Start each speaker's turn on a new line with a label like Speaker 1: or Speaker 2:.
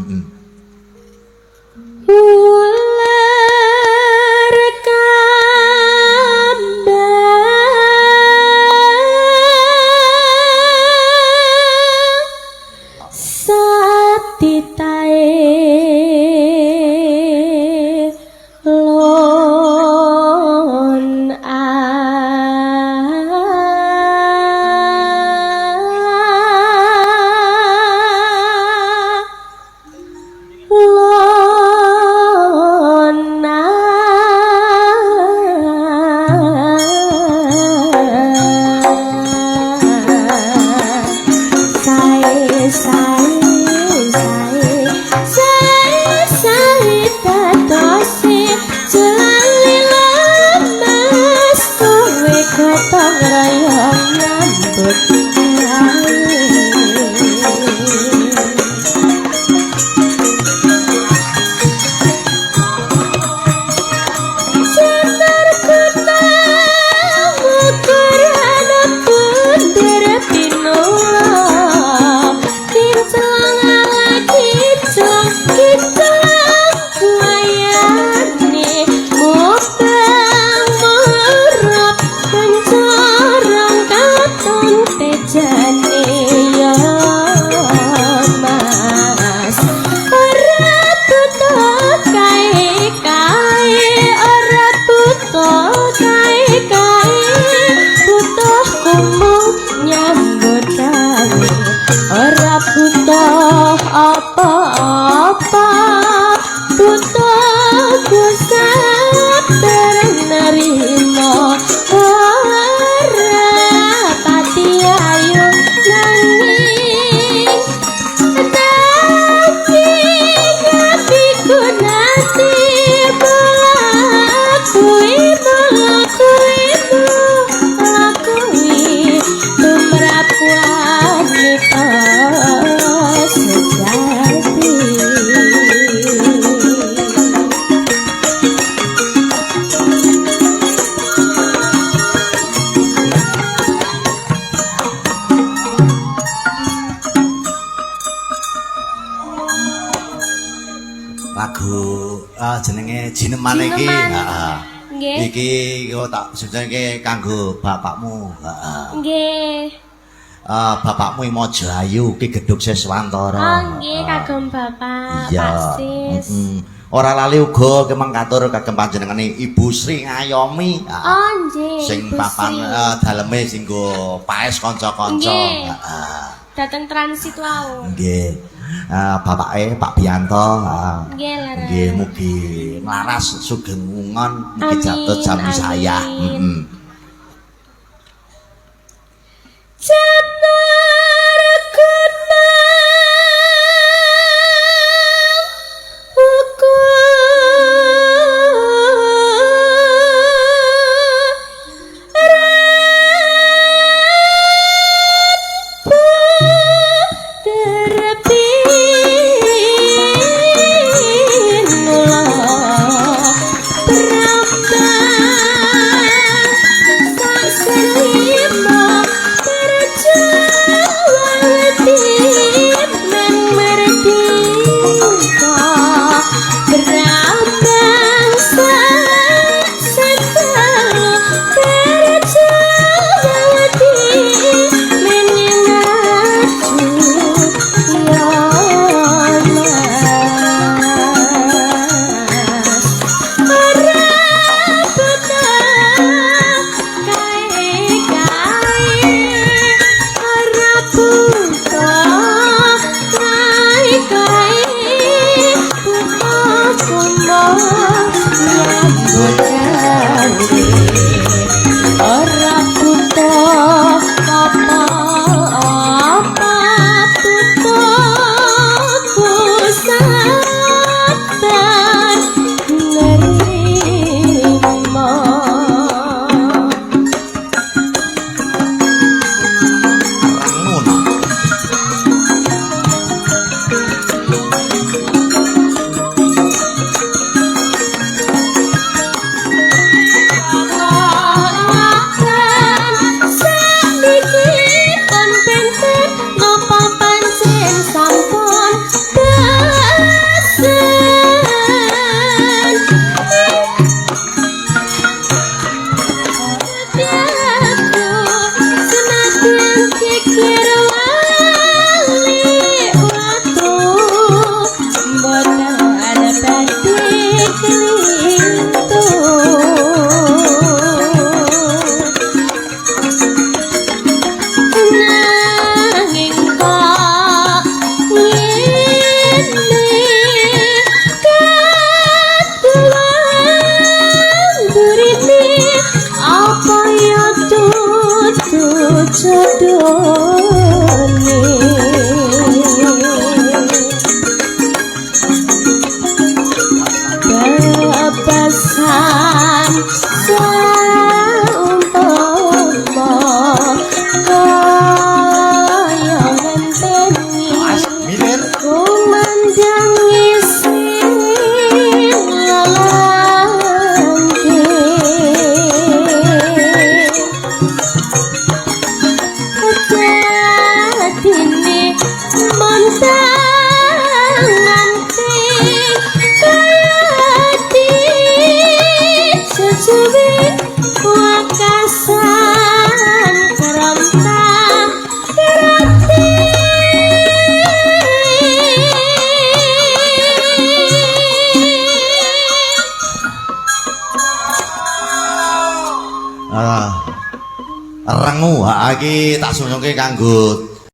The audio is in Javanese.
Speaker 1: Heeh.
Speaker 2: Ular kambang satitae lon a lona. Sae sae sae sae sae dadose jelali lemes kowe gotong royong nyambut gawe. Jenar kunang ukur ana bunder pinula. Kinclong ala kinclong kinclong buayane. Mubeng murub kencorong katon tejane ya Mas. Ora butuh kae kae, ora butuh kae kae, butuh kumung nyambut gawe. Ora butuh apa-apa, butuh ku sabar nerima. Ora pati ayu nanging nanging atiku nate mlakuwi mlakuwi mlakuwi tumrap wanita sejati.
Speaker 1: Lagu jenenge Jineman iki.
Speaker 2: Jineman.
Speaker 1: Heeh.
Speaker 2: Nggih.
Speaker 1: Iki yo tak jenenge kanggo bapakmu. Heeh.
Speaker 2: Nggih.
Speaker 1: Bapakmu Imo Jayu Ki Gedhug Siswantara.
Speaker 2: Oh nggih, kagem Bapak
Speaker 1: Iya.
Speaker 2: Pak Sis.
Speaker 1: Heeh. Ora lali uga kemang katur kagem panjenengane Ibu Sri Ngayomi. Heeh.
Speaker 2: Oh nggih,
Speaker 1: Sing
Speaker 2: Ibu
Speaker 1: papan
Speaker 2: Sri.
Speaker 1: Daleme sing nggo paes kanca-kanca.
Speaker 2: Nggih.
Speaker 1: Heeh.
Speaker 2: Dateng transit wau.
Speaker 1: Nggih. Bapake Pak Bianto. Heeh.
Speaker 2: Nggih, leres.
Speaker 1: Nggih, mugi nglaras sugeng ngungon, mugi jatuh
Speaker 2: Amin,
Speaker 1: jami saya.
Speaker 2: amin.
Speaker 1: Heeh.
Speaker 2: Jenar kunang ukuran puter pinula brambang sak selima perjuang men merdeka brambang sak setelu perjuang men maju ya Mas. Ora butuh kae kae, ora butuh kae kae, butuh kumung nyambut gawe. Ora butuh apa-apa, butuh ku sabar nerima.
Speaker 1: Ngono.
Speaker 2: Sakniki pun benten napa pancen sampun
Speaker 1: Rengu, ha, iki tak sungsungke kanggo